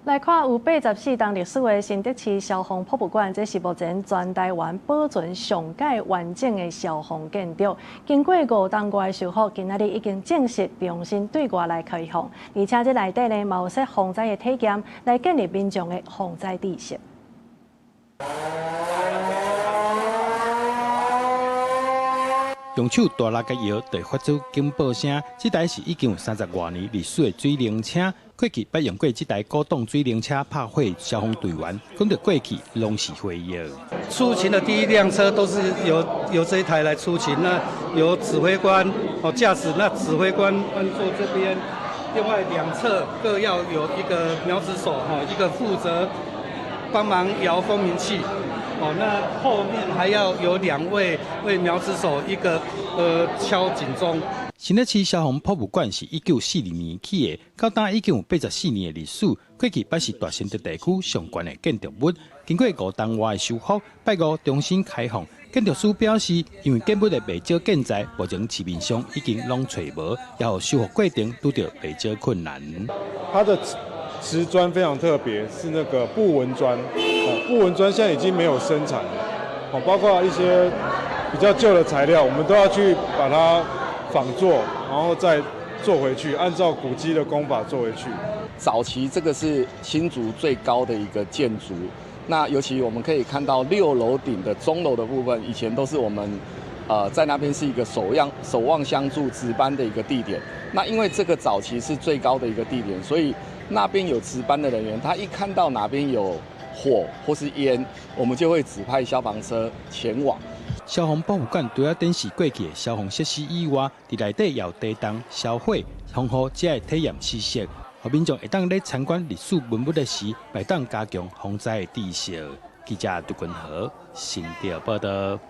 來看有84冬歷史的新竹市消防博物館，這是目前全台灣保存上蓋完整的消防建築。經過5冬外的修復，今仔日已經正式重新對外來開放。而且這內底呢，嘛有設防災的體驗，來建立民眾的防災知識。用手大力共搖，就會發出警報聲。這台是已經有30外年歷史的水冷車。過去捌用過這台古董水冷車拍火消防隊員，講著過去攏是回憶。出勤的第一輛車都是由這一台來出勤，那由指揮官哦駕駛，那指揮官坐這邊，另外兩側各要有一個苗子手哈，一個負責幫忙搖蜂鳴器。哦，那後面還要有兩位苗子手，一個敲警鐘。新竹市消防博物館是1942年起的，到今已經有84年的歷史。過去捌是大新竹地區上懸的建築物，經過5冬外的修復，拜五重新開放。建築師表示，因為建物的袂少建材，目前市面上已經攏揣無，也予修復過程拄著袂少困難。它的瓷磚非常特別，是那個布紋磚。布紋磚現在已經沒有生產了，哦，包括一些比較舊的材料，我們都要去把它仿做，然後再做回去，按照古蹟的工法做回去。早期這個是新竹最高的一個建築，那尤其我們可以看到6樓頂的鐘樓的部分，以前都是我們在那邊是一個守望相助值班的一個地點。那因為這個早期是最高的一個地點，所以那邊有值班的人員，他一看到哪邊有火或是煙，我們就會指派消防車前往。消防博物館除了展示過去的消防設施以外，佇內底也有地動、消火、防護這个體驗知識，予民眾會當咧參觀歷史文物的時，會當加強防災的知識。記者杜君和新竹報導。